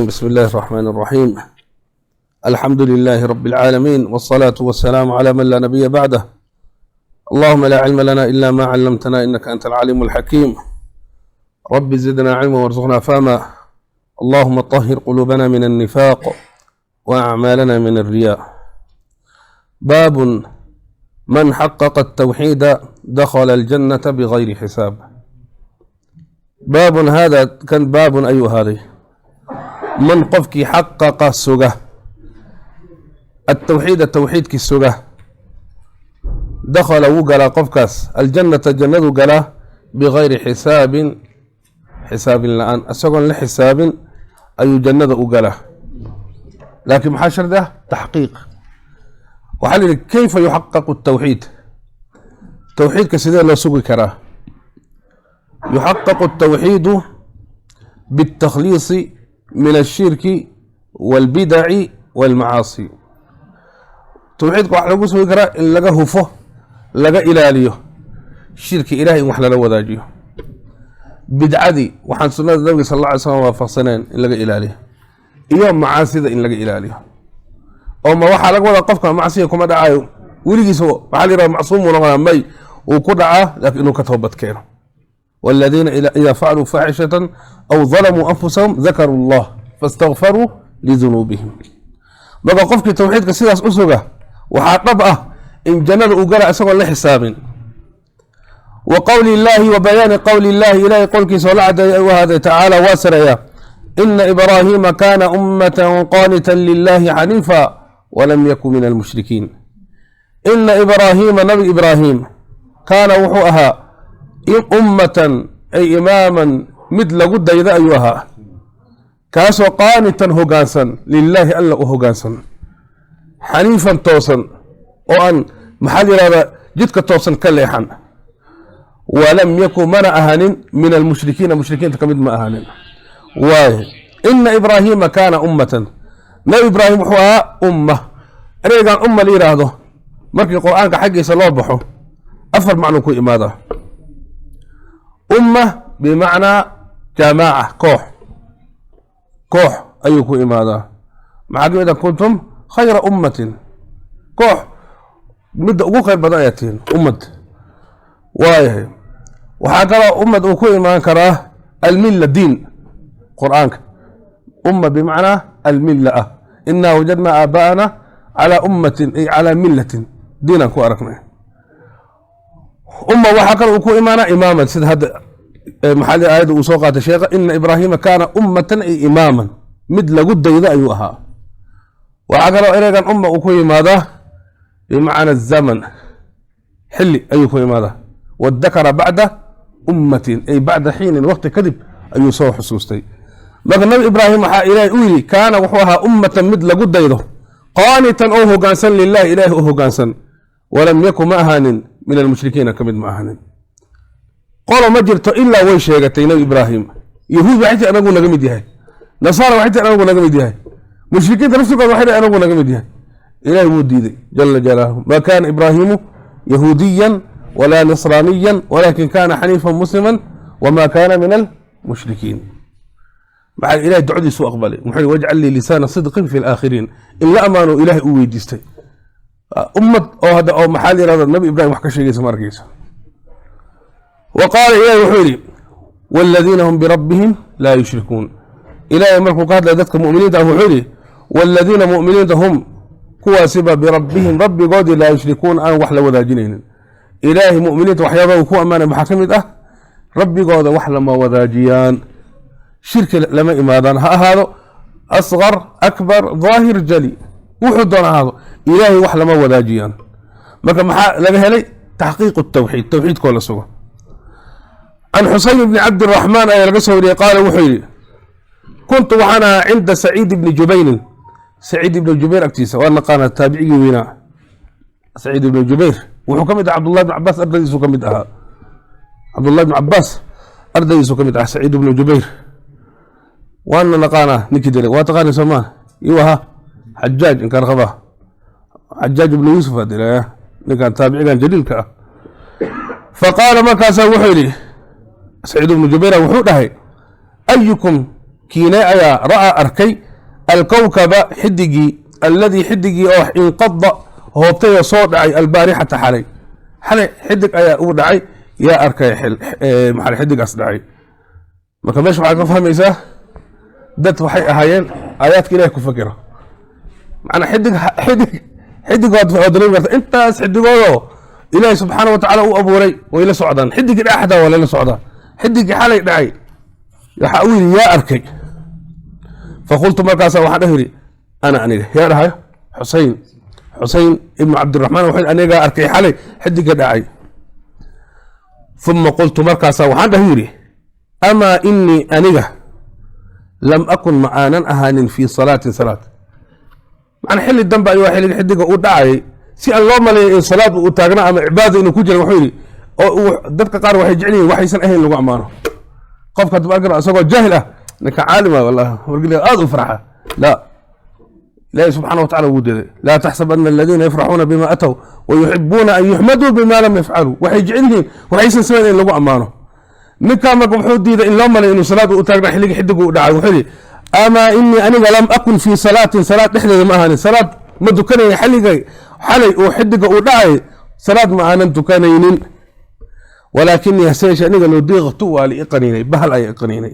الرجيم. بسم الله الرحمن الرحيم. الحمد لله رب العالمين، والصلاة والسلام على من لا نبي بعده. اللهم لا علم لنا إلا ما علمتنا إنك أنت العليم الحكيم. رب زدنا علما وارزقنا فهما. اللهم طهر قلوبنا من النفاق وأعمالنا من الرياء. باب من حقق التوحيد دخل الجنة بغير حساب. باب هذا كان باب أي هذه من qofkii حقق suga التوحيد tawxiidkii suga، دخل wuu galaa qofkaas، الجنة jannadu galaa، بغير حساب xisaabin la-aan, isagoon la xisaabin ayuu jannada u galaa. Laakiin maxaa shardi ah? Taxqiiq. Waxaa la yidhi: كيف يحقق التوحيد? Towxiidka sidee loo sugi karaa? يحقق التوحيد بالتخليص من الشرك والبدع والمعاصي. Towxiidka waxaa lagu sugi karaa in laga hufo, laga ilaaliyo shirki, ilahay in wax lala wadaajiyo, bidcadii, waxaan sunnada nabiga sal alla alay slam waafaqsaneen in laga ilaaliyo, iyo macaasida in laga ilaaliyo. Oo ma waxaa laga wadaa qofka macsiya kuma dhacayo weligiisa, waxaa la yidhaha macsuum uu noqonaa? May, uu ku dhacaa, laakiin inuu ka toobad keeno. والذين إذا فعلوا فاحشة أو ظلموا أنفسهم ذكروا الله فاستغفروا لذنوبهم. Marka qofkii towxiidka sidaas u suga, waxaa dhab ah in jannada uu gala isagoon la xisaabin. وقول الله وبيان قول الله, ilahay qowlkiisa oo la cadeeyay u ahaaday, تعالى waa sareeya: إن إبراهيم كان أمة قانتا لله حنيفا ولم يك من المشركين. إن إبراهيم, nabi Ibraahim, كان wuxuu ahaa أمة ay إماما, mid lagu daydo ayuu ahaa, kaasoo قانتا hogaansan, لله alla u hogaansan, حنيفا toosan, oo aan, maxaa la yihahdaa, jidka toosan ka leexan. ولم يك mana ahanin من المشركين, mushrikiinta ka mid ma ahanin. Waay إن إبراهيم كان أمة, nabi Ibraahim wuxuu ahaa umma. Ereygan umma la yidhaahdo, markii Qur-aanka xaggiisa loo baxo, afar macnuu ku imaadaa. Umma bimacnaa jamaaca, koox, koox ayuu ku imaadaa. Maxaa ka mid ah? كنتم خير أمة, koox midda ugu khayr badan ayaa tihiin, ummad. Waayahay, waxaa kaloo ummad uu ku imaan karaa الملة, diin. Qur-aanka umma bimacnaa الملة ah: إنا وجدنا آباءنا على أمة ay على ملة, diinaan ku aragnay. Umma waxaa kaloo uu ku imaanaa إماما, sida hadda maxaa li aayadda uu soo qaatay sheekha: إن إبراهيم كان أمة ay إماما, mid lagu daydo ayuu ahaa. Waxaa kaloo ereygan umma uu ku yimaadaa bimacna الزمن, xilli ayuu ku imaadaa. وادكر بعد أمة ay بعد حين, waqti kadib ayuu soo xusuustay. Marka nabi Ibraahim waxaa Ilaahay u yidhi: كان wuxuu ahaa أمة mid lagu daydo, قانتا oo hogaansan, لله ilaahi u hogaansan, ولم يك ma ahaanin من المشركين, ka mid ma ahaanin. Qolo ma jirto ilaa way sheegatay nabi Ibraahim. Yahuud waxay tii anagu naga mid yahay, nasaara waxay tii anagu naga mid yahay, mushrikiinta nafsigooda waxay tii anagu naga mid yahay. Ilahi wuu diiday جل جلاله: ما كان إبراهيم يهوديا ولا نصرانيا ولكن كان حنيفا مسلما وما كان من المشركين. Maxaa ilahay ducadiisu aqbalay? Muxuu yihi: واجعل لي لسان صدق في الآخرين. In la amaano ilahay u weydiistay. Ummad oo hadda oo, maxaa la yihahda, nabi Ibrahim wax ka sheegaysa ma arkayso. وقال, ilahi wuxuu yidhi: والذين هم بربهم لا يشركون. Ilahay markuu ka hadlaya dadka muminiinta ah, wuxuu yidhi: والذين muminiinta هم kuwaasiba بربهم rabbigoodii لا يشركون aan wax la wadaajinaynin. Ilaahay muminiinta waxyaabaha uu ku ammaanay maxaa ka mid ah? Rabbigooda wax lama wadaajiyaan, shirki lama imaadaan, ha ahaado أصغر, أكبر, ظاهر, جلي, wuxuu doon ahaado, ilaahay wax lama wadaajiyaan. Marka maxaa laga helay? تحقيق التوحيد, towxiidkoo la sugo. عن Xusayn bni Cabdiraxmaan ayaa laga soo wariyey, qaala wuxuu yidhi: كنت waxaan ahaa عند سعيد بن جبير, Saciid ibni Jubayr agtiisa. Waa naqaana taabicigii weynaa Saciid ibni Jubayr. Wuxuu ka mid aha Cabdullahi bn Cabaas ardaydiisu ka mid ahaa. Cabdullahi bn Cabaas ardaydiisu ka mid ahaa Saciid ibnu Jubayr. Waana naqaanaa ninkii dilay, waa taqaani soomaa? Iyuu ahaa? Xajaaj inkaan qabaa, Xajaaj ibnu Yuusuf aa dilay ninkan taabicigan jaliilka ah. فقال markaasaa wuxuu yidhi Saciid ibnu Jubayr, wuxuu dhahay: أيكم Kiine ayaa ra'aa arkay alkowkaba xidigii, alladii xidigii oo inqada hoobtay oo soo dhacay, albaarixata xalay, xalay xidig ayaa uu dhacay, yaa arkay maxaa xidigaas dhacay? Marka meesha waxaad ka fahmaysaa dad waxay ahaayeen aayaadka Ilahay ku fakiro. Macnaa xidig xidig xidig waad dareemi karta, intaas xidigoodoo Ilaahay subxaana wa tacaala u abuuray way la socdaan. Xidigii dhaca xataa waa lala socdaa. Xidigii xalay dhacay waxa uu yidhi, yaa arkay? Faqultu, markaasa waxaan dheh yidhi, ana, aniga. Yaa dhahayo? Xusein, Xusein ibnu Cabdiraxmaan wuxuu yidhi, anigaa arkay xalay xidiga dhacay. Uma qultu, markaasa waxaan dheh yidhi, amaa inii aniga lam akun, ma aanan ahaanin, fii salaatin, salaad. Macnaa xilli dambe ayuu xilliga xidiga uu dhacayay. Si aan loo maleeyo in salaad uu taagnaa ama cibaada inuu ku jira, wuxuu yidhi oo uu dadka qaar waxay jecel yihiin waxaysan ahayn lagu ammaano. Qofka hadda arkaro isagoo jaahil ah, ninka caalim ah, wallahi markii aad u farxa. La, Ilaahi subxaana wa tacala wuu diiday: laa taxsabana aladiina yafraxuuna bima ataw wayuxibuuna an yuxmaduu bima lam yafcaluu. Waxay jecel yihiin waxaysan samayn in lagu ammaano. Ninkaa marka wuxuu diiday in loo malay inuu salaad u taagnaa xilligii xidigu u dhacay. Wuxuu yidhi, amaa inii aniga lam akun fii salaatin, salaad dhexdeeda ma ahaanin, salaad ma tukanaynin xilliga xalay uu xidiga uu dhacay, salaad ma aanan tukanaynin. Walaakinii, hase yeeshee aniga, ludiiqtu, waa la i qaniinay, bahal ayaa i qaniinay,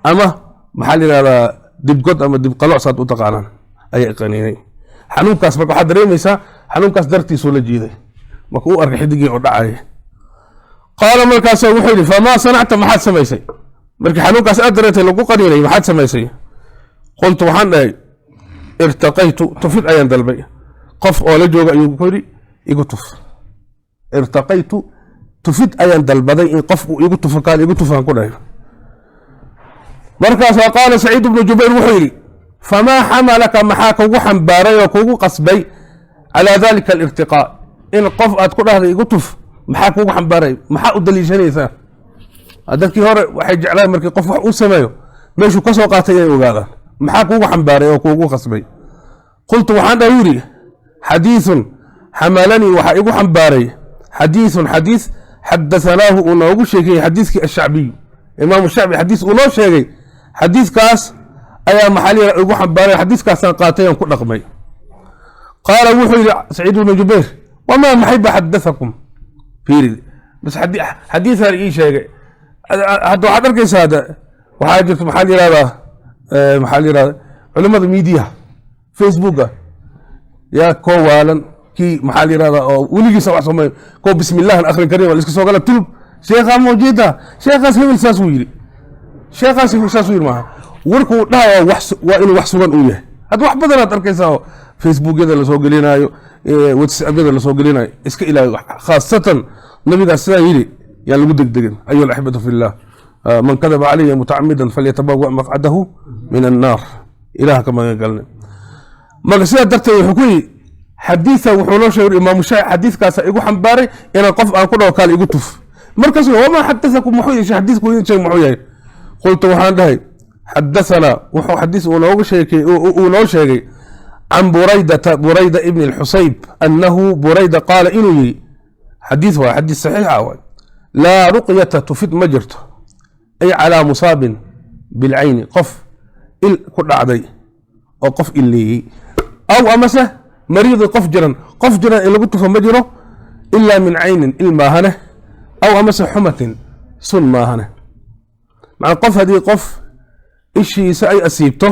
ama maxaa la yidhahdaa, dibgod ama dibqaloc saad u taqaanaan ayaa i qaniinay. Xanuunkaas marka waxaad dareemaysaa xanuunkaas dartiisuu la jiiday marka uu arkay xidigii oo dhacaya. Qaala, markaasa wuxuu yidhi, famaa sanacta? Maxaad samaysay markii xanuunkaas aad dareentay, lagu qaniinay, maxaad samaysay? Qultu, waxaan dhahay, irtaqaytu, tufid ayaan dalbay. Qof oo la jooga ayuu ku yidhi, igu tuf. Irtaqaytu, tufid ayaan dalbaday, in qof uu igu tufo, kaal igu tufaan ku dhahay. Markaasaa qaala Saciid ibnu Jubayr wuxuu yidhi, famaa xamalaka? Maxaa kugu xambaaray oo kugu qasbay calaa dalika alirtiqaa, in qof aad ku dhahday igu tuf? Maxaa kugu xambaaray? Maxaa u daliishanaysaa? Dadkii hore waxay jeclaan markii qof wax uu sameeyo meeshuu ka soo qaatay inay ogaadaan. Maxaa kugu xambaaray oo kugu qasbay? Qultu, waxaan dhahay, yidhi, xadiiثun xamalanii, waxaa igu xambaaray xadiiثun, xadiis, xadahanaahu, uu noogu sheekayey xadiiskii, ashacbiyu, imaamu Shacbi xadiis uu noo sheegay, xadiiskaas ayaa maxaa la igu xambaaray, xadiiskaasaan qaatay aan ku dhaqmay. Qaala, wuxuu yidhi Saciid ibnu Jubayr, wamaa, maxay ba xadathakum? Fiiri bas, xadiisaan ii sheegay. Hadda waxaad arkaysaa, hadda waxaa jirta, maxaa la yihahdaa, maxaa la yihahdaa, culimada media, Facebooka, yaa koo waalan, kii maxaa la yihahdaa oo weligiisa wax sameeyo, koo bismillahan akrin karin, waa la iska soo gala tulub, sheekhaa mawjiida, sheekhaas hebel saas uu yidhi, sheekhaas hebel saas uu yidhi. Maaha, warka uu dhahayo wax waa inuu wax sugan uu yahay. Hadda wax badanaad arkaysaa oo Facebookyada lasoo gelinaayo, WhatsAppyada lasoo gelinayo. Iska ilaali, khaasatan nabigaas sidaan yidhi yaan lagu degdegin. Ayuha alaxibatu fillah, man kadaba calaya mutacamidan falyatabawa maqcadahu min annaar. Ilaah ka magan galnay. Marka sidaa darteed wuxuu ku yidhi, xadiisa wuxuu noo sheegay imaamu Shaafici, xadiiskaasa igu xambaaray inaan qof aan ku dhaho kaal igu tuf. Markaas wamaa xadasakum? Muxuu yahay xadiisku idin sheegay? Muxuu yahay? Qultu, waxaan dhahay, xadasanaa, wuxuu xadiis uu noogu sheekay, uu noo sheegay, can Buraydata, Burayda ibni Alxusayb, annahu Burayda qaala, inuu yidhi, xadiis waa xadiis saxiix ah waay, laa ruqyata, tufid ma jirto, ay calaa musaabin bilcayni, qof il ku dhacday oo qof ileeyey, aw amase mariidi, qof jiran, qof jiran in lagu tufo ma jiro, ilaa min caynin, il maahane, aw amase xumatin, sun maahane. Macnaa qof haddii qof ishiisa ay asiibto,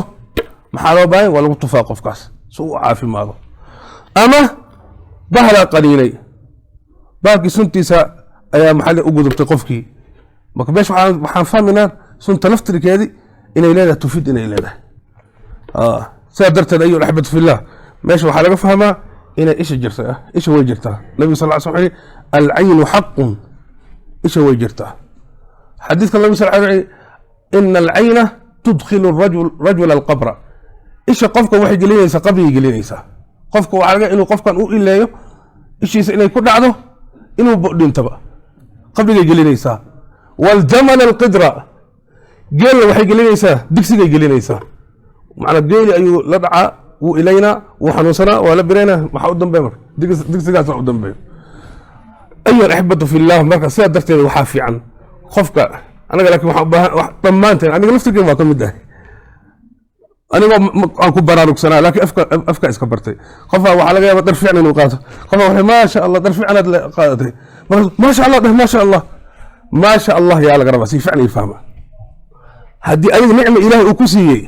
maxaa loo baahan? Waa lagu tufaa qofkaas si uu caafimaado. Ama bahlaa qaniinay, bahalkii suntiisa ayaa maxaa u gudubtay qofkii. Marka meesha waxaan fahmaynaa sunta laftirkeedi inay leedahay tufid, inay leedahay. Sidaa darteed, ayu alaxibatu fillah, meesha waxaa laga fahmaa inay isha jirta. Isha way jirtaa. Nabiga sal ly sl wuxuu yihi, alcaynu xaqun, isha way jirtaa. Xadiidka nabiga sal ly, ina alcayna tudkhilu rajula alqabra, isha qofka waxay gelinaysaa qabrigay gelinaysaa. Qofka waxaa laga inuu qofkan u ileeyo, ishiisa inay ku dhacdo, inuu dhintaba, qabrigay gelinaysaa. Waljamal alqidra, geelna waxay gelinaysaa digsigay gelinaysaa. Macnaa geeli ayuu la dhacaa, wuu ilaynaa, wuu xanuunsanaa, waa la biraynaa. Maxaa u dambeeya marka? Digsigaasa u dambeeya. Ayuha alaxibatu fillah, marka sidaa darteed waxaa fiican qofka anaga, laakiin waxaan u baahan dhammaanteen, aniga laftirkeen waa ka mid ah. Anigoo aan ku baraarugsanaa, laakiin afka iska bartay. Qofaa waxaa laga yaaba dhar fiican inuu qaato. Qofaa waxay, "Maasha Allah, dhar fiicanaad qaadatay." Markaas, "Maasha Allah" dheh. "Maasha Allah, maasha Allah" yaa laga rabaa, si fiican ii fahma. Haddii adiga nicma Ilaahay uu ku siiyey,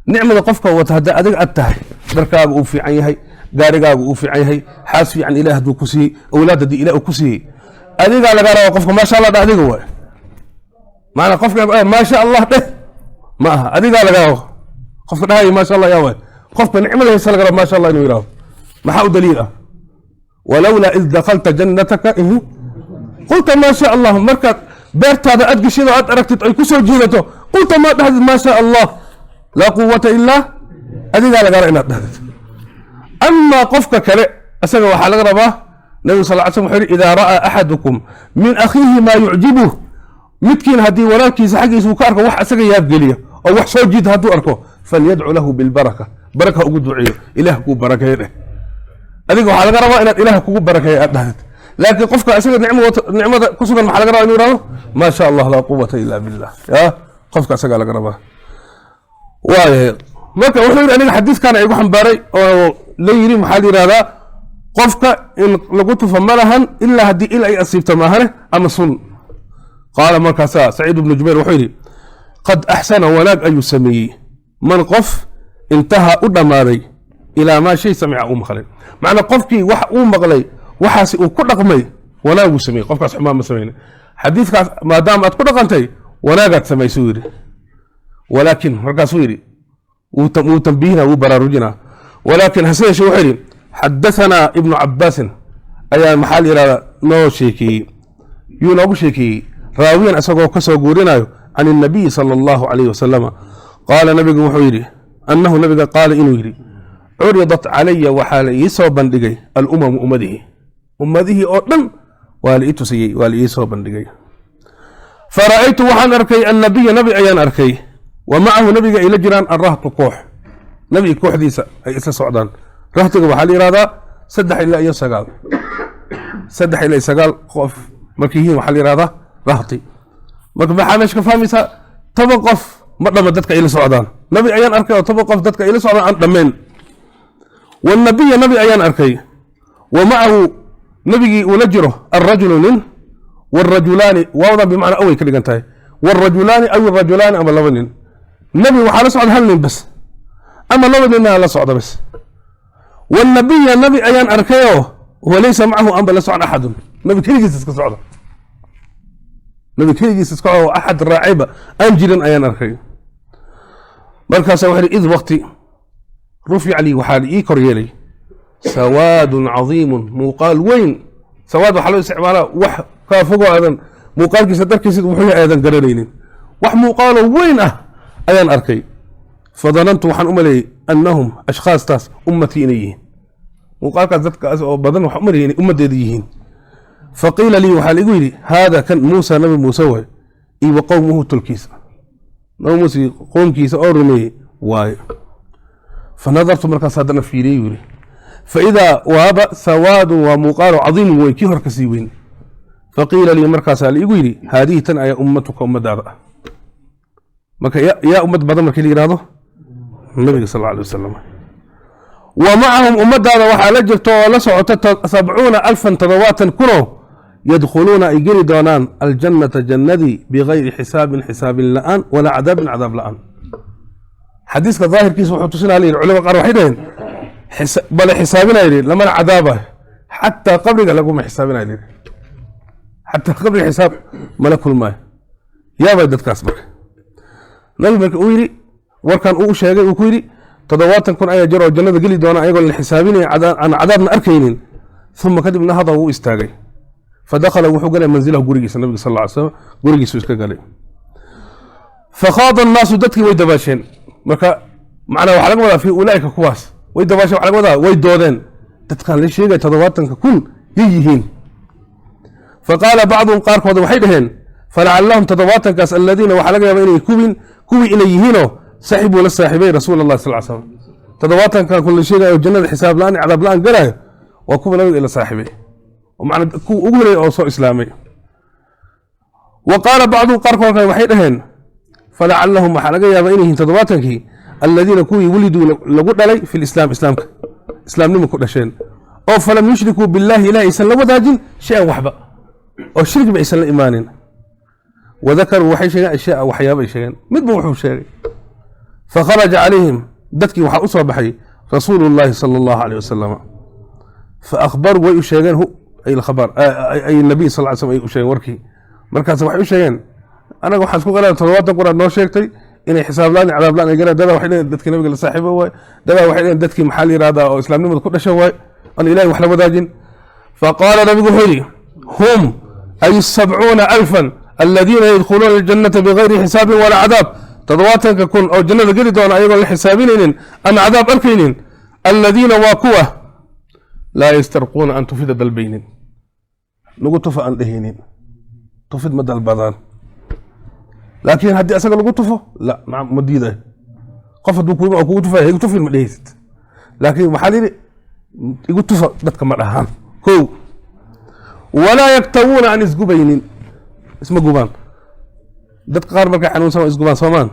nicmada qofka wata haddii adiga aad tahay, dharkaaga uu fiican yahay, gaarigaaga uu fiican yahay, xaas fiican Ilaah hadduu ku siiyey, awlaad haddii Ilaah uu ku siiyey, adigaa laga rabaa qofka "maasha Allah" dheh. Adiga waay maanaa qofka "maasha Allah" dheh ma aha. Adigaa laga raba qofka dhahaya "maasha Allah". Yaa waay qofka nicmada haysta laga raba "maasha Allah" inuu yidhahdo? Maxaa u daliil ah? "ولولا إذ دخلت جنتك قلت ما شاء الله." Markaad beertaada aad geshid oo aad aragtid ay ku soo jiidato, قلت ma dhahdid "ما شاء الله لا قوة إلا"? Adigaa laga raba inaad dhahdid. Amaa qofka kale isaga waxaa laga rabaa, nabiga sal slam wuxuu yihi: "إذا رأى أحدكم من أخيه ما يعجبه." Midkiin haddii walaalkiisa xaggiisa uu ka arko wax isaga yaabgeliya oo wax soo jiida hadduu arko, "فليدع له بالبركة." Baraka ha ugu duceeyo, "Ilaah kuu barakeeye" dheh. Adiga waxaa laga rabaa inaad "Ilaah kugu barakeeyo" aad dhahdid, laakiin qofka isaga nicmo wato, nicmada ku sugan, maxaa laga rabaa inuu yihahdo? "ما شاء الله لا قوة إلا بالله." Ya qofka isagaa laga rabaa waayahay. Marka wuxuu yidhi, aniga xadiidkan igu xambaaray oo la yidhi, maxaa la yidhahdaa, qofka in lagu tufo ma lahan ilaa haddii il ay asiibto maahane ama sun. قال, markaasaa Saciid ibnu Jubayr wuxuu yidhi: "قد أحسن, wanaag ayuu sameeyey, من qof انتهى u dhammaaday إلى ما shay سمع uu maqlay. Macnaa qofkii wax uu maqlay waxaasi uu ku dhaqmay, wanaaguu sameeyey. Qofkaas xumaan ma samayna. Xadiidkaas maadaama aad ku dhaqantay, wanaagaad samaysuu yidhi. Walaakin markaasuu yidhi, wuu tambihina, wuu baraarujinaa. Walaakin, hase yeeshee, wuxuu yidhi: "حدثنا ابن عباس" ayaa, maxaa la yidhahdaa, noo sheekeeyey. Yuu noogu sheekeeyey? "راويا," isagoo ka soo guurinayo, "عن النبي صلى الله عليه وسلم قال," nabigu wuxuu yidhi, "أنه," nabiga, "قال," inuu yidhi: "عرضت علي," waxaa la ii soo bandhigay, "الأمم," ummadihii, ummadihii oo dhan waa la ii tusiyey, waa la ii soo bandhigay. "فرأيت," waxaan arkay, "النبي," nabi ayaan arkay, "ومعه," nabiga ay la jiraan, "الرهط," koox, nabiga kooxdiisa ay isla socdaan. Rahtiga waxaa la yihahdaa 3 ilaa iyo 9, 3 ilaa iyo 9 qof markay yihiin waxaa la yihahdaa rahti. Marka maxaa meesha ka fahmaysaa? 10 qof ma dhama dadka ay la socdaan. Nabi ayaan arkay oo 10 qof dadka ay la socdaan aan dhammayn. "والنبي," nabi ayaan arkay, "ومعه," nabigii uu la jiro, "الرجل," nin, "والرجلان." Waawdan بمعنى أو ay ka dhigan tahay. "والرجلان أو الرجلان," ama laba nin. Nabi waxaa la socda hal nin bas ama laba ninaa la socda bas. "والنبي," nabi ayaan arkayoo, "وليس معه," anba la socon, "أحد." Nabi keligiis iska socda, nabi keligiis iska oo axad raacayba aan jirin ayaan arkay. Markaasa wuxuu yidhi: "إذ," waqti, "رفع لي," waxaa la ii kor yeelay, "سواد عظيم," muuqaal weyn. Sawaad waxaa loo isticmaalaa wax kaa fogoo aadan muuqaalkiisa darkiisa wuxuu yahay aadan garanaynin. Wax muuqaalo weyn ah ayaan arkay. "فظننت," waxaan u maleeyey, "أنهم," ashkhaastaas, "أمتي," inay yihiin muuqaalkaas dadkaas oo badan waxaan u maleeyey inay ummaddeeda yihiin. "فقيل لي," waxaa laigu yidhi: "هذا," kan, "موسى," nabi Muuse waay, iyo "وقومه," tolkiisa. Nabi Muuse qoomkiisa oo rumeeyey waayo. "فنظرت," markaas haddana fiiriyey, yidhi, "فإذا," waaba, "سواد," waa muuqaalo, "عظيم," weyn, kii hor ka sii weyn. "فقيل لي," markaasaa laigu yidhi: "هذه," tan ayaa, "أمتك," ummadaada ah. Marka yaa ummad badan markii la yihahdo? Nabiga sal alla alay wasalam. "ومعهم," ummadaada waxaa la jirta oo la socota, "سبعون ألفا," 70,000oo, "يدخلون," ay geli doonaan, "الجنة," jannadii, "بغير حساب," xisaabin la'aan, "ولا عذاب," cadaab la'aan. Xadiiska daahirkiisa wuxuu tusinaa la yidhi, culamada qaar waxay dhaheen bale xisaabinaa yidhi, lamana cadaabayo, xataa qabriga laguma xisaabinaya yidhi, xataa qabriga xisaab mala kulmaayo. Yaabay dadkaas marka nabi marka uu yidhi, warkan uu sheegay, uu ku yidhi 70,000 ayaa jir oo jannada geli doona ayagoo la xisaabinaya, aan cadaabna arkaynin. "ثم," kadib, "نهض," wuu istaagay, "فدخل," wuxuu galay, "منزله," gurigiisa. Nabiga sal alla ly slam gurigiisu iska galay. "فخاض الناس," dadkii way dabaasheen. Marka macnaa waxaa laga wadaa "في أولئك," kuwaas way dabaasheen, waxaa laga wadaa way doodeen, dadkan la sheegaya 70,000 yay yihiin. "فقال بعضهم," qaarkooda waxay dhaheen: "فلعلهم," toddobaatankaas, "الذين," waxaa laga yaaba inay kuwii inay yihiinoo, "صحبوا," la saaxiibay, "رسول الله صلى الله عليه وسلم." 70,000 la sheegayo jannada xisaab la-aan, cadaab la-aan galaayo waa kuwa nabiga ila saaxiibay oo macnaa kuwa ugu horeeyay oo soo islaamay. "وقال بعضهم," qaarkood kale waxay dhaheen: "فلعلهم," waxaa laga yaabaa inay yihiin toddobaatankii, Aladiina kuwii wuliduu lagu dhalay fi lislaam, islaamka, islaamnimo ku dhasheen, oo falam yushrikuu billahi, ilahi aysan la wadaajin shay-an, waxba oo shirkiba aysan la imaanin. Wadakaruu, waxay sheegeen, ashyaa, waxyaaba ay sheegeen, midba wuxuu sheegay. Fakharaja calayhim, dadkii waxaa u soo baxay rasuulu llahi sala allahu alayh wasalam. Faakhbaruu, way u sheegeen, hu ay alkhabar, ay nabiy sal ly slam ay u sheegeen warkii. Markaas waxay u sheegeen: anaga waxaan isku qalaa 70 quraad noo sheegtay inay xisaab la-aan iyo cadaab la-aan ay galaan. Dadaa waxay leeyihin dadkii nabiga la saaxiibo waay, dadaa waxay leeyihin dadkii, maxaa la yihahdaa, oo islaamnimada ku dhasha waay, aan ilahi wax la wadaajin. Faqaala, nabigu wuxuu yidhi: hum ay 70,000 aladiina yadkhuluuna aljannata bigayri xisaabin walaa cadaab. 70,000 oo jannada geli doona ayagoon la xisaabinaynin ama cadaab arkaynin. Aladiina, waa kuwa, laa yastarquuna, aan tufida dalbaynin, nagu tufa aan dhehaynin, tufid ma dalbadaan. Laakiin haddii asaga lagu tufo, la nacam, ma diidayo. Qof hadduu ku kugu tufaya, igu tufin ma dhehaysid, laakiin waxaa la yidhi igu tufa dadka ma dhahaan. Kow, walaa yaktawuuna, aan isgubaynin, isma gubaan. Dadka qaar markay xanuunsan waa isgubaan, soomaan?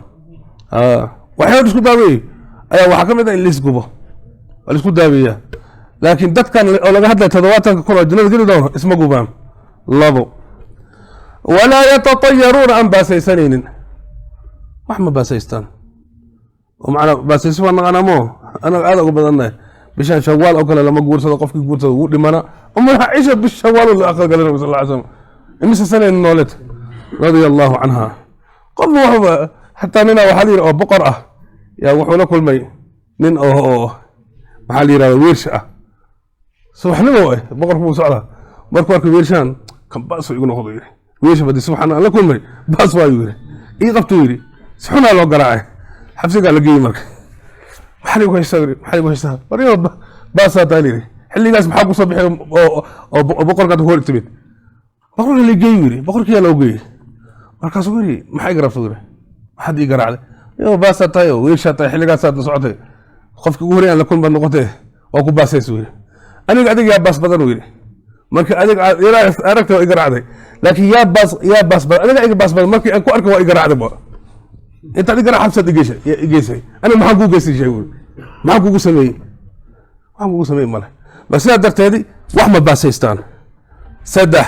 Waxyaaba isku daaweeyey ayaa waxaa ka mid ah in la isgubo, waa la isku daaweeyaa. Laakiin dadkan oo laga hadlaya, 70,000 oo jannada geli doono, isma gubaan. Labo, walaa yatatayaruuna, aan baasaysanaynin, wax ma baasaystaan. Oo macnaa baasayso waa naqanaa mo, anaga aada uga badannahay. Bishan Shawaal oo kale lama guursado, qofkii guursado wuu dhimana. Umma Caaisha bish Shawaal la aqal galay nabi sal lla slam, imise sanayn nooleed, radia allahu canha. Qof waxba xataa nina waxaa la yidhi oo boqor ah yaa wuxuu la kulmay nin oo, maxaa la yidhahda, weersha ah. Subaxnimo eh boqorku buu socdaa. Markuu arkay weershaan kan, baasuu igu noqdo, yidhi: weersha badi subaxan aan la kulmay baas waayuu yidhi. Ii qabtuu yidhi, si xunaa loo garaacay, xabsigaa la geeyey. Marka maxaa ligu haystaa, yidhi, maxaa ligu haystaa? Waryo baasaa taa yidhi, xilligaas maxaa kusoo bixi oo boqorkaad ku hor timid? Boqorka la geeyu yidhi. Boqorkiyaa loo geeyey. Markaasuu yidhi: maxaa iga rabta, yidhi, maxaad ii garaacday? Yo baasaa tahay oo weershaa tahay, xilligaasaad la socotay, qofkii ugu horey aan la kulmaad noqotee, waa ku baasaysu yidhi. Aniga adiga yaa baas badan, uu yidhi. Marka adiga aad aragtay waa i garaacday, laakiin yaa baas badan? Adiga iga baas badan. Markii aan ku arkay waa i garaacday ba, intaad i garaac xabsaad igeysay. Aniga maxaan kuu geystay, sheeg buuri, maxaan kugu sameeyey? Waxaan kugu sameeyey male. Ba sidaa darteedi wax ma baasaystaan. Saddex,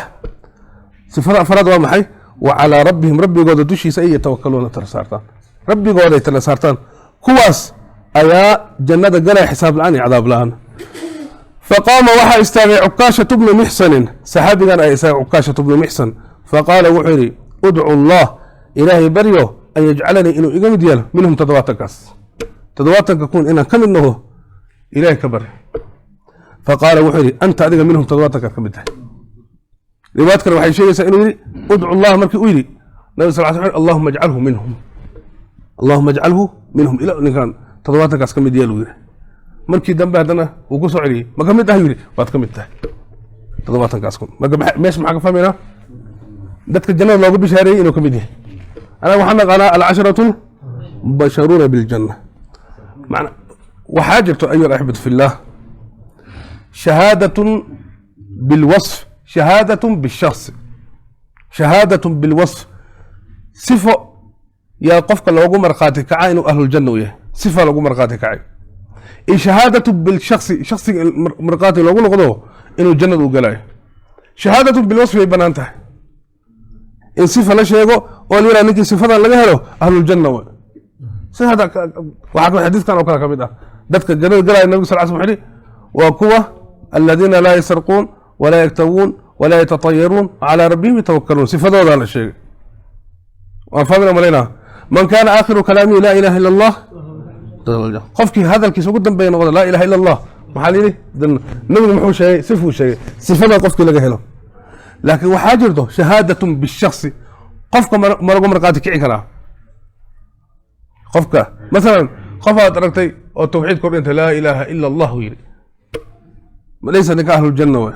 sifada afraad waa maxay? Wa calaa rabbihim, rabbigooda dushiisa ay yatawakaluuna, tala saartaan, rabbigooday tala saartaan. Kuwaas ayaa jannada galaya xisaab la-aan iyo cadaab la-aan. Faqaama, waxaa istaagay Cukaashatu bnu Mixsanin, saxaabigan ayaa istaagay, Cukaashatu bnu Mixsan. Faqaala, wuxuu yidhi: udcu allah, ilaahay baryo, an yajcalanii, inuu iga mid yeelo, minhum, 70kaas, 70,000 inaan ka mid noqdo ilaahay ka bari. Faqaala, wuxuu yidhi: anta, adiga, minhum, 70kaad ka mid tahay. Riwaayad kale waxay sheegaysaa inuu yidhi: udcu allah, markii uu yidhi nabi sal sl: allahuma ajcalhu minhum, allahuma ajcalhu minhum, ila ninkan 70kaas ka mid yeel, uu yidhi. Markii dambe haddana wuu ku soo celiyey: ma ka mid ah? Yidhi: waad ka mid tahay 70kaas kun. Marka meesha maxaa ka fahmaynaa? Dadka jannada loogu bishaareeyey inuu ka mid yahay. Anaga waxaan naqaanaa alcasharatu mubasharuuna biljanna. Macna waxaa jirto, ayuha alaxibatu fillah, shahaadatun bilwasf, shahaadatun bishakhsi. Shahaadatun bilwasf, sifo yaa qofka loogu markhaati kaca inuu ahluljanna u yahay, sifa loogu markhaati kacay, iyo shahaadatu bilshaksi, shaksiga in markhaati loogu noqdo inuu jannada u galayo. Shahaadatu bilwasfi way banaan tahay in sifa la sheego oo la yidhaha ninkii sifadan laga helo ahluljanna wa. Sida hadda waxaa kamid xadiiskan oo kale ka mid ah dadka jannada galaya. Nabiga sal slam wuxuu yihi: waa kuwa aladiina laa yasarquun walaa yaktawuun walaa yatatayaruun, calaa rabbihim yatawakkaluun. Sifadoodaa la sheegay, waan fahmina malaynaa. Man kaana aakhiru kalaamihi laa ilaha ila allah, qofkii hadalkiisa ugu dambeeya noqda laa ilaha ila allah, maxaa la yidhi? Nabigu muxuu sheegay? Sifuu sheegay, sifada qofkii laga helo. Laakiin waxaa jirto shahaadatun bishaksi, qofka ma lagu markhaati kici karaa qofka. Masalan qof aad aragtay oo tawxiid kor dhintay, laa ilaaha ila allah uu yidhi, laysa ninka ahluljanna waay.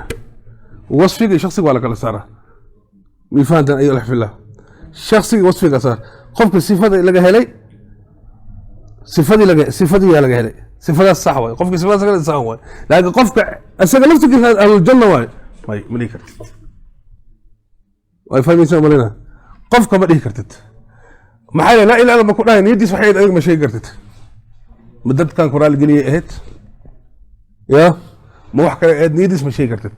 Wasfiga iyo shaksiga waa la kala saaraa. Mi fahantan, ayu fillah? Shaksiga wasfiga saar. Qofka sifada laga helay, sifadii yaa laga helay, sifadaas sax waay. Qofka sifadaas laga helay sax waay, laakiin qofka isaga laftigiisa ahluljanna waay may, ma dhihi kartid. Way fahmaysaa malina? Qofka ma dhihi kartid. Maxaa yeele laa ilaha ma ku dhahay niyadiis waxay adiga ma sheegi kartid. Ma dadkan ku raaligeliyay ahayd? Ya, ma wax kale ahayd? Niyadiis ma sheegi kartid,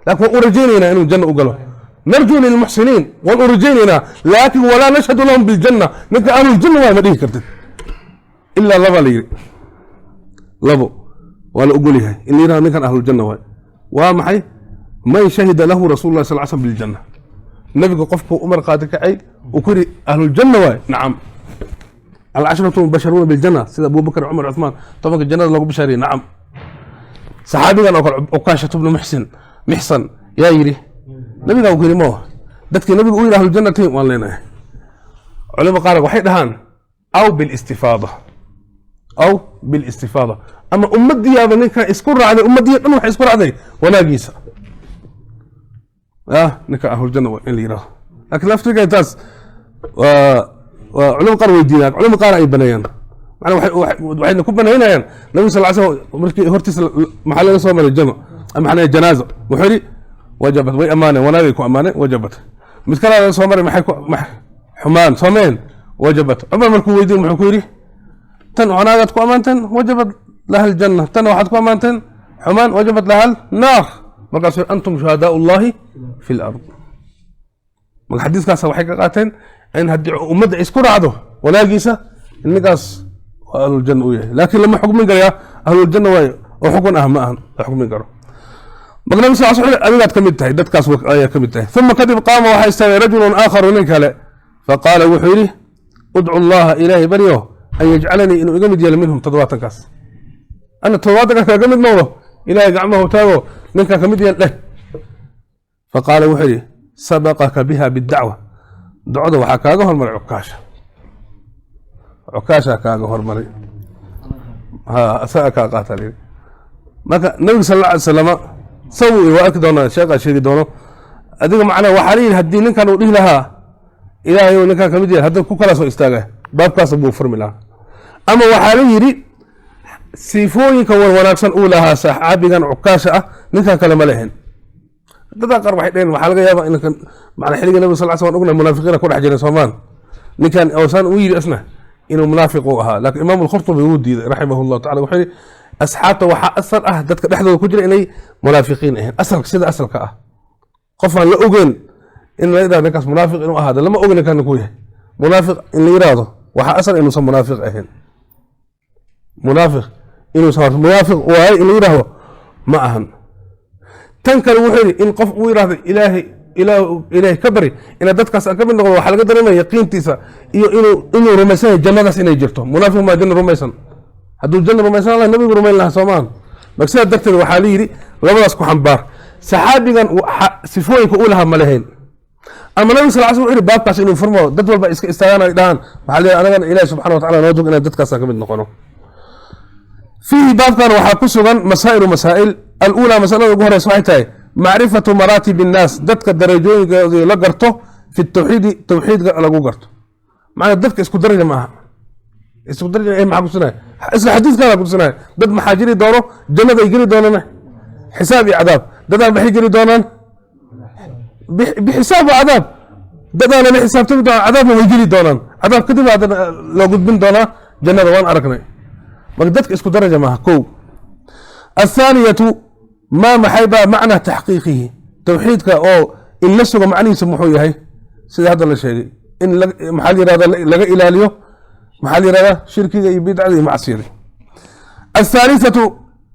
laakiin waan u rajaynaynaa inuu janna u galo. Narjuu lilmuxsiniin, waan u rajaynaynaa, laakin walaa nashhadu lahum biljanna. Ninka ahluljanna waay ma dhihi kartid, ilaa laba la yidhi. Labo waa la ogol yahay in la yidhahdo ninkan ahluljanna waay. Waa maxay? Man shahida lahu rasuulu lah sal l slam biljanna, nabiga qofku umar qaadi kacay uu ku yidhi ahluljanna waay. Nacam, alcashratu mubasharuuna biljanna, sida Abubakr, Cumar, Cuthmaan, 10-ka jannada loogu bishaariyey. Nacam, saxaabigan oo kale, Ukaashatu bnu Mixsan, yaa yidhi nabiga uu ku yidhi mo dadkii nabiga u yidhi ahluljannati waan leenahay. Culimo qaar waxay dhahaan aw bilistifaada, aw bilistifaada, ama ummadiyaaba ninkan isku raacday, ummaddiya dhan waxay isku raacday wanaagiisa, ninka ahluljanna waa in la yidhahdo. Laakiin laftiga taas waa culimo qaar weydiinaan, culimo qaar ay baneeyaan. Macnaa waxayna ku banaynayaan nabiga sal l slam markii hortiisa maxaa laga soo maray jama ama maxaa janaaza, wuxuu yidhi wajabat. Way ammaaneen, wanaagay ku ammaaneen, wajabat. Mid kalaa laga soo maray, maxay ku xumaan soomeen, wajabat. Cumar markuu weydiin muxuu ku yidhi? Tan wanaagaad ku ammaanteen, wajabat laha aljanna. Tan waxaad ku ammaanteen xumaan, wajabat laha alnaar. Markaasuu yidhi antum shuhadaau llahi fi lard. Marka xadiiskaas waxay ka qaateen in haddii ummadda isku raacdo wanaagiisa, in ninkaas waa ahluljanna uu yahay, laakiin lama xukmin karaya ahluljanna waayo oo xukun ah ma ahan, la xukmin karo. Marka nabi sal sl adigaad ka mid tahay dadkaas ayaa ka mid tahay. Uma kadib qaama waxaa istaagay rajulun aakharu, nin kale. Faqaala wuxuu yidhi: udcu allaha, ilaahay baryo, an yajcalanii, inuu iga mid yeelo, minhum, 70-kaas. Ana 70-kaas kaga mid noqdo, ilaahay gacmahu taago, ninkaa ka mid yeel dheh. Faqaala wuxuu yidhi: sabaqaka biha bidacwa, ducada waxaa kaaga hormaray Cukaasha, Cukaashaa kaaga hormaray, ha asaga kaa qaata layidhi. Marka nabiga sal alla alay salama sawi waa arki doonaa, sheekaa sheegi doono. Adiga macnaa waxaa la yidhi haddii ninkan uu dhihi lahaa ilaahay ou ninkan kamid yahay, hadda ku kala soo istaaga baabkaas buu furmi lahaa. Ama waxaa la yidhi sifooyinka wan wanaagsan uu lahaa saxaabigan Cukaasha ah ninkan kale ma lehen. Dadka qaar waxay dheheen waxaa laga yaabaa inkan macnaa xilliga nabiga sal l slam ognahay munaafiqiina ku dhex jireen soomaan, ninkan oosaan uu yidhi isna inuu munaafiq uu ahaa. Laakiin Imaam Alkhurtubi wuu diiday raximah llahu tacala. Wuxuu yidhi asxaabta waxaa asal ah dadka dhexdooda ku jira inay munaafiqiin ahayn. Asalka sida asalka ah qof aan la ogeyn in la yidhahdo ninkaas munaafiq inuu ahaado, lama ogen ninkan ku yahay munaafiq in la yidhaahdo, waxaa asal inuusan munaafiq ahayn. Munaafiq inuusan munaafiq waaye in la yidhaahdo ma ahan. Tan kale wuxuu yidhi in qof uu yidhahdo ilaahay ilaahay ka bari inaad dadkaas aan ka mid noqdo, waxaa laga dareemaya yaqiintiisa iyo inuu rumaysan yahay jannadaas inay jirto. Munaafiq maa janna rumaysan? Hadduu janna rumaysan lahaa, nabigu rumayn lahaa soomaan. Marka sidaa darteed waxaa la yidhi labadaas ku xambaar, saxaabigan sifooyinka uu lahaa ma lahayn, ama nabiga sal l sl wuxuu yidhi baabkaas inuu furmo, dad walba iska istaagaan ay dhahaan waxaa la yidhi anagana ilaahi subxana wa tacala noo dog inaan dadkaas aan ka mid noqono. Fiihi baabkan waxaa ku sugan masaa'ilu masaa'il. Aluulaa, masalada ugu horeysa waxay tahay macrifatu maraatib innaas, dadka darajooyinkooda la garto, fi tawxiidi, tawxiidka lagu garto. Macnaa dadka isku daraja ma aha. Isku daraja maxaa kutusinaya? Isla xadiiskaana kutusinaya. Dad maxaa jiri doono jannada ay geli doonaan xisaab iyo cadaab, dadaan maxay geli doonaan bixisaab wa cadaab, dadaana la xisaabtami doonaan, cadaabna way geli doonaan, cadaab kadib haddana loo gudbin doonaa jannada. Waan aragnay. Marka dadka isku daraja maaha. Kow. Athaaniyatu, maa maxay baa macnaa taxqiiqihi, tawxiidka oo in la sugo macnihiisa muxuu yahay? Sida hadda la sheegay, in maxaa la yihahda laga ilaaliyo, maxaa la yihahdaa, shirkiga iyo bidcada iyo macsiyada. Athaalithatu,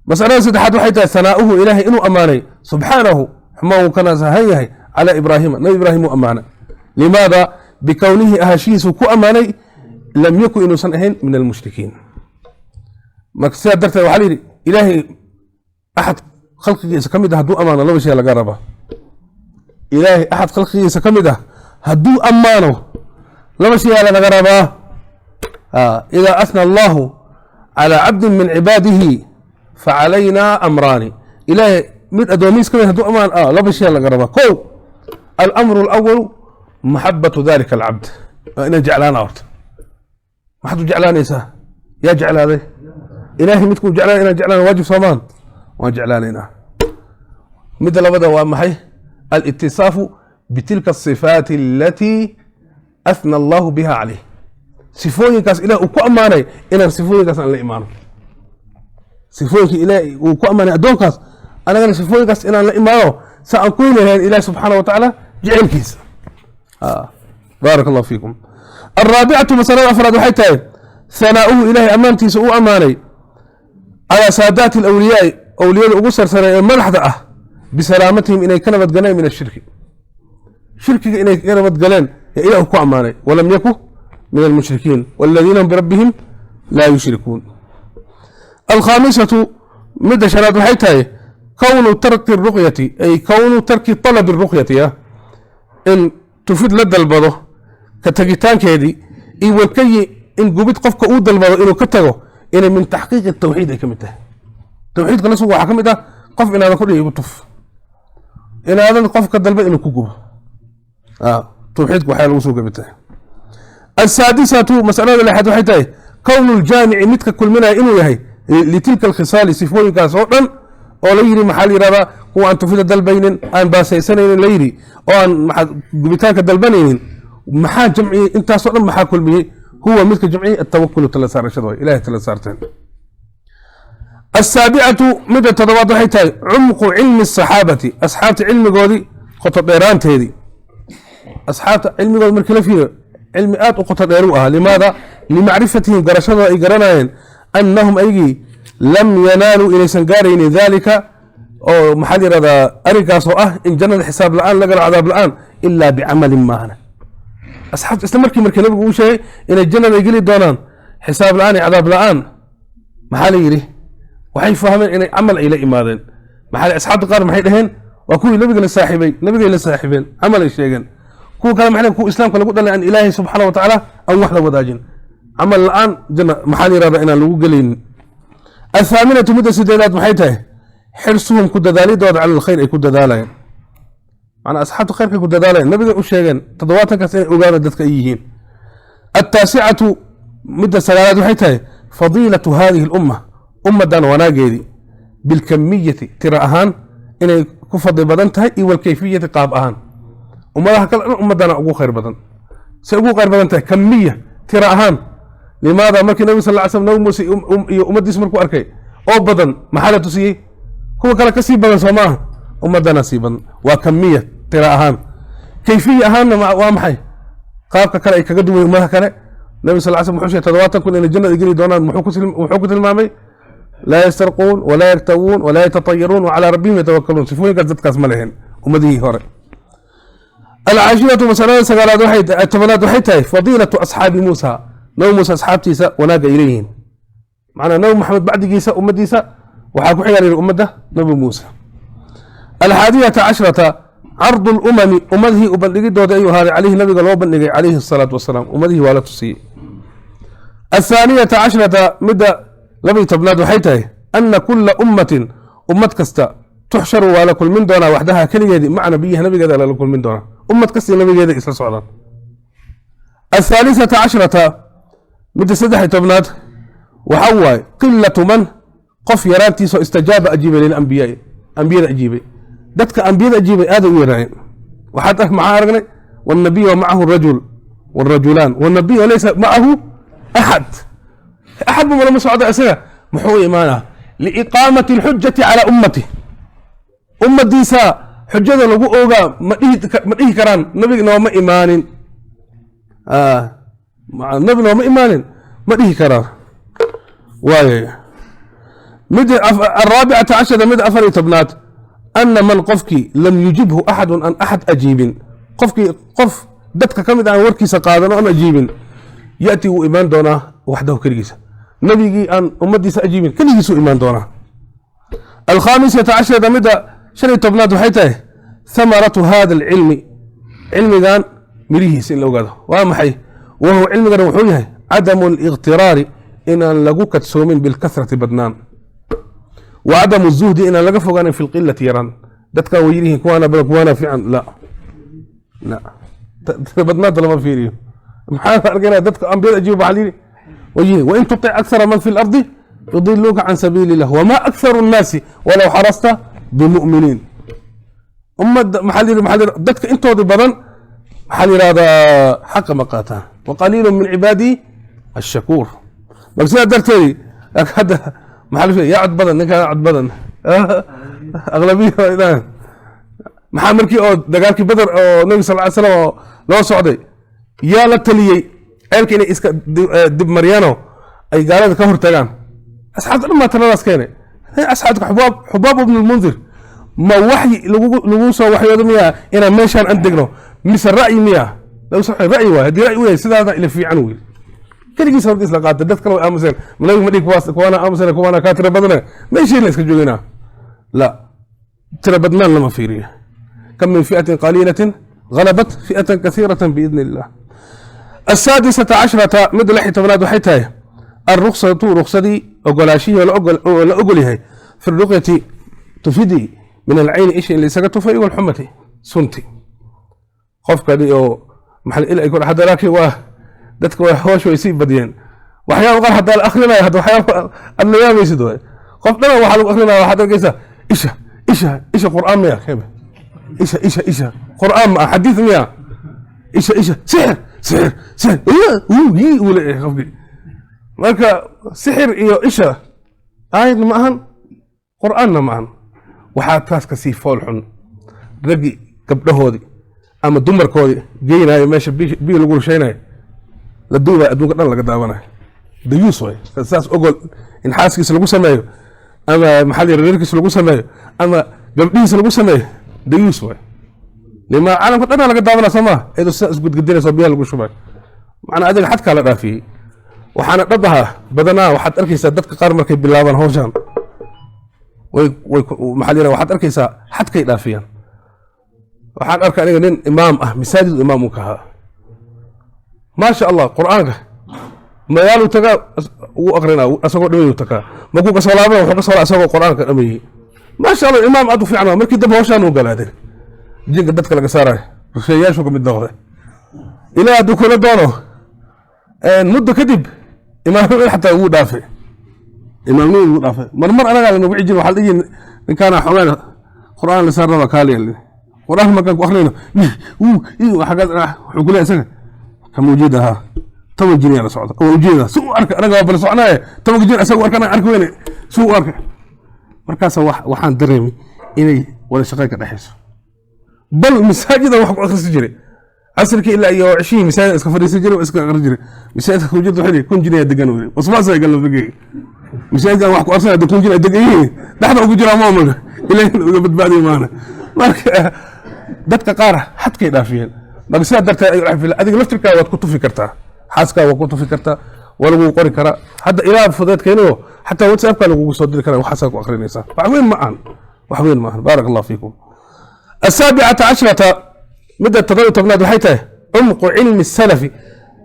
masalada saddexaad waxay tahay hanaa'uhu, ilaahay inuu ammaanay subxaanahu, xumaan uu ka nasahan yahay, calaa Ibraahima, nabi Ibraahim uu ammaanay. Limaada? Bikownihi, ahashihiisuu ku ammaanay, lam yakun, inuusan ahayn, min almushrikiin. Marka sidaa darteed waxaa la yidhi ilaahay axad khalqigiisa ka mid ah hadduu ammaano, laba shay laga rabaa. Ilaahay axad khalqigiisa ka mid ah hadduu ammaano, laba shay aa lanaga rabaa. Idaa athna allahu calaa cabdin min cibaadihi facalaynaa amraani. Ilaahay mid addoomihiis ka mid hadduu ammaan, laba shay laga rabaa. Kow, alamru alawalu maxabatu dalika alcabd, waa inaan jeclaana. Horta maxaad u jeclaanaysaa? Yaa jeclaaday? Ilaahay. Midkuu jeclaanay inaan jeclaana waajib soomaan? Waan jeclaanaynaa. Midda labada waa maxay? Alitisaafu bitilka asifaati alatii athna allahu biha caleyh. Sifooyinkaas Ilaah uu ku ammaanay inaan sifooyinkaas aan la imaano, sifooyinka Ilaah uu ku ammaanay addoonkaas, anagana sifooyinkaas inaan la imaano, sa aan ku heli lahayn Ilaah subxaana wa tacaala jecelkiisa. Baaraka Allahu fiikum. Alraabicatu, masalada afraad waxay tahay hanaa'uhu, Ilahay ammaantiisa uu ammaanay calaa saadaati alawliyaai, awliyada ugu sarsaray ee madaxda ah, bisalaamatihim, inay ka nabadgaleen, min ashirki, shirkiga inay ka nabadgaleen ee Ilahu ku ammaanay: walam yaku min almushrikiin waladiina hum birabbihim laa yushrikuun. Alkhaamisatu, midda shanaad waxay tahay kownu tarki ruqyati, ay kownu tarki talabi ruqyati, in tufid la dalbado ka tegitaankeedii iyo walkayi, in gubid qofka uu dalbado inuu ka tago, inay min taxqiiqi tawxiid ay ka mid tahay. Tawxiidka la sugo waxaa ka mid ah qof inaadan ku dhihi igu tuf, inaadan qofka dalba inuu ku gubo. Tawxiidku waxaa lagu soo kamid tahay. Asaadisatu, masalada lixaad waxay tahay kownu ljaamici, midka kulminaya inuu yahay, litilka alkhisaali, sifooyinkaas oo dhan oo la yidhi, maxaa la yidhahdaa, kuwa aan tufida dalbaynin, aan baasaysanaynin la yidhi, oo aan gubitaanka dalbanaynin. Maxaa jamciyey intaasoo dhan? Maxaa kulmiyey? Huwa midka jamciyey atawakulu, tala saarashada way Ilahay tala saarteen. Asaabicatu, midda toddobaad waxay tahay cumqu cilmi asaxaabati, asxaabta cilmigoodii qoto dheeraanteedii. Asxaabta cilmigooda markii la fiiriyo, cilmi aad u qoto dheer u ahaa. Limaada? Limacrifatihim, garashadooda ay garanayeen, annahum aygii lam yanaaluu, inaysan gaaraynin, daalika oo maxaa la yihahdaa, arrinkaas oo ah in jannada xisaab la-aan lagala, cadaab la-aan, ilaa bicamalin maahana. Asxaabta isla markii nabigu uu sheegay inay jannada ay geli doonaan xisaab la-aan iyo cadaab la-aan, maxaa la yidhi, waxay fahmeen inay camal ay la imaadeen. Maxaa asxaabta qaar maxay dhaheen? Waa kuwii nabiga la saaxiibay, nabigay la saaxiibeen, camal ay sheegeen. Kuwa kale maxay dhaheen? Kuwa islaamka lagu dhalay, aan Ilaahay subxaana wa tacaala aan wax la wadaajin. Camal la-aan janna maxaa la yihahdaa inaan lagu gelaynin. Athaaminatu, midda sideedaad maxay tahay? Xirsuhum, ku dadaalidooda, cala alkhayr ay ku dadaalayeen. Macnaa asxaabtu khayrkay ku dadaalayen, nabigay u sheegeen 70kaas inay ogaadaan dadka ay yihiin. Altaasicatu, midda sagaalaad waxay tahay fadiilatu hadihi alumma, ummaddan wanaageedii, bilkamiyati, tira ahaan inay ku fadli badan tahay, iyo walkayfiyati, qaab ahaan. Ummadaha kale dhan ummaddana ugu khayr badan. Say ugu khayr badan tahay kamiya, tira ahaan? Limaada? Markii nabi sal ly slam, Nabi Muuse iyo ummaddiisa markuu arkay oo badan, maxaa la tusiyey? Kuwa kale kasii badan soo maaha? Ummadana sii badan, waa kamiya, tira ahaan. Kayfiya ahaanna waa maxay qaabka kale ay kaga duwan ummadaha kale? Nabi sal slam wuxuu sheegay 70,000 inay jannada geli doonaan. Muxuu ku tilmaamay? Laa yastarquun walaa yaktawuun walaa yatatayaruun wacalaa rabbihim yatawakkaluun. Sifooyinkaas dadkaas ma lehen ummadihii hore. Alcaashiratu, masalada sagaalaad waxay, tobanaad waxay tahay fadiilatu asxaabi Muusa, Nabi Muuse asxaabtiisa wanaagga ay leeyihiin. Macnaa Nabi Maxamed bacdigiisa ummaddiisa waxaa ku xigaa ummadda Nabi Muuse. Alxaadiyata cashrata, cardu lumami, ummadihii u bandhigidooda ayuu ahaaday, caleyhi, nabiga loo bandhigay calayhi asalaatu wasalaam. Ummadihii waa la tusiyey. Athaaniyata cashrata, midda 12aad waxay tahay ana kula ummatin, ummad kasta, tuxsharu, waa la kulmin doonaa, waxdaha, keligeedii, maca nabiyiha, nabigeeda lala kulmin doonaa. Ummad kasta nabigeeda isla socdaan. Athaalisata cashrata, midda 13aad waxa waaye qilatu man, qof yaraantiisoo, istajaaba, ajiibay, lilambiyaai, ambiyada ajiibay. Dadka ambiyada ajiibay aaday u yaraayeen. Waxaad maxaa aragnay? Wanabiy wa macahu rajul warajulaan, wanabiy laysa macahu axad, axad bu malama socda. Isaga muxuu u imaanaa? Liiqaamati alxujati calaa ummati, ummadiisa xujada lagu ogaa. Ma dhihi karaan nabiga nooma imaanin, nabi nooma imaanin ma dhihi karaan. Waay mid araabicata cashara, mid 14aad, ana man, qofkii, lam yujibhu axadun, aan axad ajiibin, qofkii qof dadka ka mid aan warkiisa qaadan oo aan ajiibin, yati, wuu imaan doonaa, waxdahu, keligiisa. Nabigii aan ummadiisa ajiibin keligiisuu imaan doonaa. Alkhaamisata casharata, midda 15aad waxay tahay thamaratu hada alcilmi, cilmigan mirihiisa in la ogaado. Waa maxay? Wahuwa, cilmigan wuxuu yahay cadamu aliqtiraari, inaan lagu kadsoomin, bilkathrati, badnaan, wa cadamu zuhdi, inaan laga fogaanin, fi lqilati, yaraan. Dadkan way yirihiin kuwaana badan, kuwaana fiican. La la, badnaanta lama fiiriyo. Maxaa arkayna? Dadka ambiyada ajiiba waxaa layidhi wayihi: wain tutic akthara man fi lardi yudiluuka can sabiili illah wama aktharu nnaasi walow xarasta bimu'miniin. Ummadda maxaa la yidhi? Maxaa la yidhi? Dadka intoodii badan maxaa la yidhahdaa xaqa ma qaataan. Waqaliilu min cibaadii Ashakuur. Marka sidaa darteedi, laakiin hadda maxaa la sheegay? Yaa cod badan, ninkaan cod badan, aqlabiya waa idaan. Maxaa markii oo dagaalkii Badar oo Nabi sal ly slam oo loo socday, yaa la taliyey ceelka inay iska dib maryaano ay gaalada ka hortagaan? Asxaabta dhan baa taladaas keenay. Asxaabta Xubaab ibn Lmundir, ma waxyi lagu soo waxyoodo miyaa inaan meeshaan an degno, mise ra'yi miyaa lagu soo? Ra'yi waay. Haddii ra'yi u yahay, sidaada ila fiican wiil keligiis horta isla qaatay, dad kale way aamuseen. Nabiga ma dhigi kuwaas, kuwaana aamuseen, kuwaana kaa tira badane, meeshii la iska jooginaa. La tira badnaan lama fiiriyo. Kam min fi'atin qaliilatin غلبت فئة كثيرة بإذن الله. السادسة عشرة، mid 16aad waxay tahay الرخصة، ruqsadii, ogolaashihii oo la ogol yahay في الرقية, tufidii, من العين, isha in la isaga tufay, والحمة, sunti qofkani oo maxaa il ay ku hadda. Laakiin waa dadka waa hoosh way sii badiyeen waxyaaba qaar haddaa la akrinaya. Hadda waxyaaba aad la yaabaysid waay. Qof dhana waxaa lagu akrinaya, waxaad arkaysaa isha, isha, isha. Qur'aan miya kebe? Isha, isha, isha, qur'aan ma ah, xadiis miya? Isha, isha, sixir, sixir, sixir uu uu leeyahay qofkii. Marka sixir iyo isha aayadna ma ahan, qur'aanna ma ahan. Waxaa taas ka sii fool xun raggii gabdhahoodii ama dumarkoodii geynayo meesha biyo lagu rushaynayo, la duubayo, adduunka dhan laga daawanayo. Dayuus way. Saas ogol in xaaskiisa lagu sameeyo, ama maxaa la yidhaha, reerkiisa lagu sameeyo, ama gabdhihiisa lagu sameeyo, dayuus way. Lima caalamka dhanaa laga daawanaya, soo maa? Iyadoo sidaa isgudgudinaysa biyaha lagu shubayo, macnaa adiga xadkaa la dhaafiyey. Waxaana dhab ahaa badanaa waxaad arkaysaa dadka qaar markay bilaabaan hawshan way maxaa la yidhaha, waxaad arkaysaa xadkay dhaafiyaan. Waxaan arkay aniga nin imaam ah, masaajid imaam uu ka ahaa, maasha Allah, Qur'aanka magaaluu tagaa, wuu aqrinaa, asagoo dhamayuu tagaa. Markuu kasoo laabana, wuxuu kasoo asagoo Qur'aanka dhamayey, maasha Allah, imaam aad u fiican waa. Markii dambe hawshaan uu galaaday, jinka dadka laga saarayo, rusheeyaashu ka mid noqday. Ilaa hadduu kula doono, muddo kadib imaamnimada xataa wuu dhaafay, imaamnimada wuu dhaafay. Mar mar anagaa lanagu cijin, waxaa la dhihi ninkaana xogaan Qur'aan la saar rabaa, kaaliya Qur'aan markaan ku akhrino wuxuu ku leeyahay isaga kama ujeeda haa, 10 jin yaa la socda oo ujeeda si u arka. Anaga waa bala soconaaye, 10-ka jin asaga u arka, anaga arki weyne si u arka. Markaasa waxaan dareemay inay wada shaqayn ka dhexayso. Bal masaajida wax ku akhrisi jiray casirkii ilaa iyo cishihii, masaajid iska fadhiisan jiray, iska akhri jiray. Masaajidka ku jirta waxay 1000 jin ayaa degan weli, waswaas ay galan fikirka. Masaajidkan wax ku akhrisanaya 1000 jin ay degan yihiin, dhexda ugu jiraa maamulka, ilaahay uga badbaadiyo maana. Marka dadka qaar xadkay dhaafiyeen. Marka sidaa darteed ay dhaafiyeen. Adiga laftirkaa waad ku tufi kartaa, xaaskaa waad ku tufi kartaa, waa lagu qori karaa. Hadda ilaa fudeed keenayo, xataa WhatsAppka lagugu soo diri karaa, waxaasaa ku akhrinaysaa. Wax weyn ma ahan, wax weyn ma ahan. Baarak Allah fiikum. السابعة عشرة، midda 17aad waxay tahay عمق علم السلف,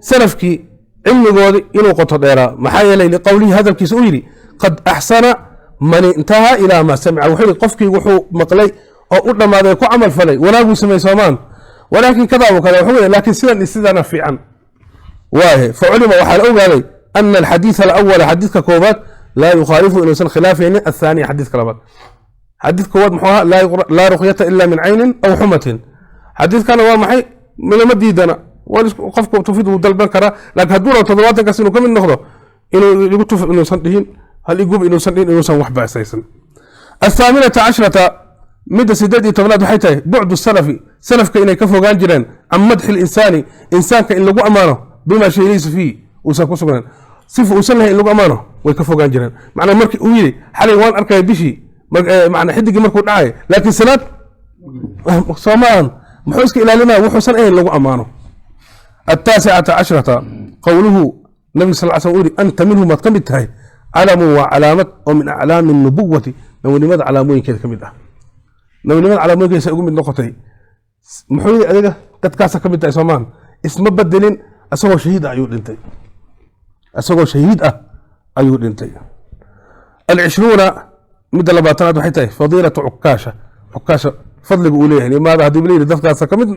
salafkii cilmigoodii inuu qoto dheeraa. Maxaa yeelay, لقوله, hadalkiisa uu yidhi: قد أحسن من انتهى إلى ما سمع. Wuxuu yidhi qofkii wuxuu maqlay oo u dhammaaday ku camal falay, wanaaguu samey soomaan. ولكن كذا وكذا, wuxuu yidhi laakiin sidan iyo sidana fiican waaye. فعلم, waxaa la ogaaday, أن الحديث الأول, xadiidka koobaad, لا يخالف, inuusan khilaafaynin, الثاني, xadiidka labaad. Xadiid koowaad muxuu ahaa? لا رقية إلا من عين أو حمة. Xadiidkana waa maxay? Lama diidana. Qofku tufid wuu dalban karaa, laakiin hadduu rabo 70-kaas inuu ka mid noqdo, inuu igu tuf inuusan dhihin, hal igub inuusan dhihin, inuusan wax baasaysan. الثامنة عشرة, midda 18aad waxay tahay بعد السلف, salafka inay ka fogaan jireen, عن مدح الإنسان, insaanka in lagu ammaano, بما shay ليس فيه, uusan ku sugnayn, sifa uusan lahayn in lagu ammaano way ka fogaan jireen. Macnaa markii uu yidhi xalay waan arkaya bishii, macnaa xidigii markuu dhacay, laakiin salaad soo ma ahan. Muxuu iska ilaalinaya? Wuxuusan ahayn lagu ammaano. التاسعة عشرة، قوله, nabiga sal slam uu yidhi: أنت منهم, waad ka mid tahay, علم, waa calaamad oo من أعلام النبوة, nabinimada calaamooyinkeeda ka mid ah. Nabinimada calaamooyinkeeda ugu mid noqotay, muxuu yidhi? Adiga dadkaasa ka mid tahay soomaan. Isma bedelin, asagoo shahiid ah ayuu dhintay, asagoo shahiid ah ayuu dhintay. العشرون, midda 20aad waxay tahay فضيلة عكاشة, Cukaasha fadliga uu leeyahay. Limaada haddii la yidhi dadkaasa ka mid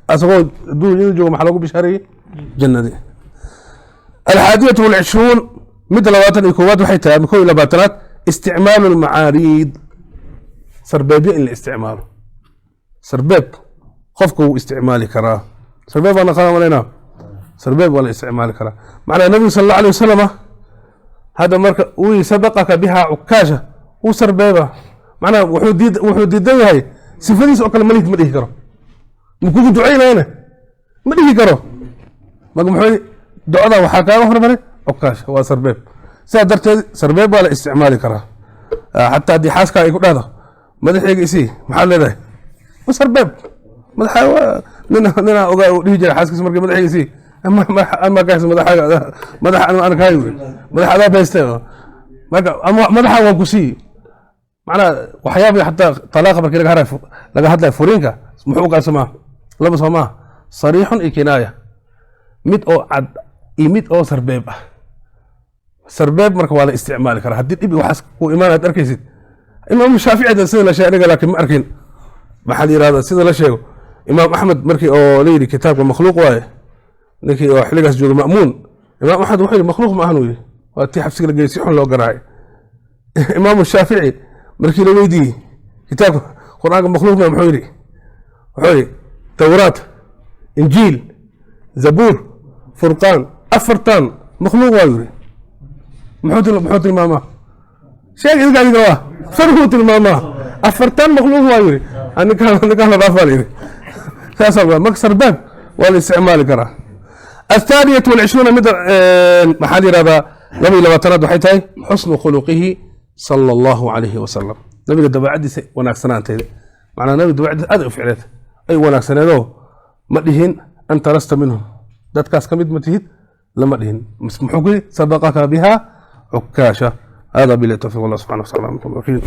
asagoo adduunyada jooga, maxaa loogu bishaareeyey? Jannadii. الحادية والعشرون, midda 21aad waxay tahay, ama 21aad, استعمال المعاريض, sarbeebyo in la isticmaalo. Sarbeeb qofka wuu isticmaali karaa. Sarbeeb baa naqaan malaynaa. Sarbeeb waa la isticmaali karaa. Macnaa nabigu sal allahu alay wasalama hadda marka uu sabaqaka bihaa Cukaasha wuu sarbeeba. Macnaha wuxuu diidan yahay sifadiis oo kale malihid ma dhihi karo, makugu ducaynayana ma dhihi karo. Marka muxuu yidhi? Ducada waxaa kaaga hormaray Cukaasha. Waa sarbeeb. Sidaa darteed sarbeeb waa la isticmaali karaa. Xataa haddii xaaskaa ay ku dhahdo "Madaxayga isii," maxaad leedahay? Waa sarbeeb. Madaxa waa nin ninaa ogaa uu dhihi jiray xaaskiisa markii "Madaxayga isii," ama kaas madaxaaga madaxa ana kaayo madaxa adaa bayste. Marka ama madaxa waan ku sii. Macnaha waxyaaba xataa talaaqa markii laga harayo, laga hadlayo furiinka, muxuu u qaybsamaa? Laba soo maaha? Sariixun iyo kinaaya, mid oo cad iyo mid oo sarbeeb ah. Sarbeeb marka waa la isticmaali karaa haddii dhib iyo waxaas ku imaan aad arkaysid. Imaam Shaafici da sida la sheegay aniga laakiin ma arkin. Maxaa la yirahdaa, sida la sheego Imaam Axmed markii oo la yidhi kitaabka makhluuq waaye, ninkii oo xilligaas jooga Ma'muun, Imaam Axmed wuxuu yidhi makhluuq ma ahan uu yidhi. Waa tii xabsiga la geeyey, si xun loo garaacay. Imaamu Shaafici markii la weydiiyey kitaabka Qur-aanka makhluuq ma, muxuu yidhi? Wuxuu yidhi Towraat, Injiil, Zabuur, Furqaan, afartan makhluuq waa yidhi. Muxuu tilmaamaa? Sheeg idinka adiga. Waa farhuu tilmaamaa. Afartan makhluuq waa yidhi. Ninkaan la dhaafaa la yidhi. Saasaa waa. Marka sarbeeb waa la isticmaali karaa. الثانية والعشرون mid maxaa la yihahdaa 22aad waxay tahay xusnu khuluqihi sala allahu calayhi wasalam, nabiga dabeecadiisa wanaagsanaanteeda. Macnaa nabiga dabeecadiisa aad ay u ficneed, ay wanaagsaneedoo ma dhihin "Anta lasta minhum," dadkaas ka mid ma tihid lama dhihin. Muxuu ku yidhi? Sabaqaka biha Cukaasha. Hada billahi tawfiq, allah subxana wa taala.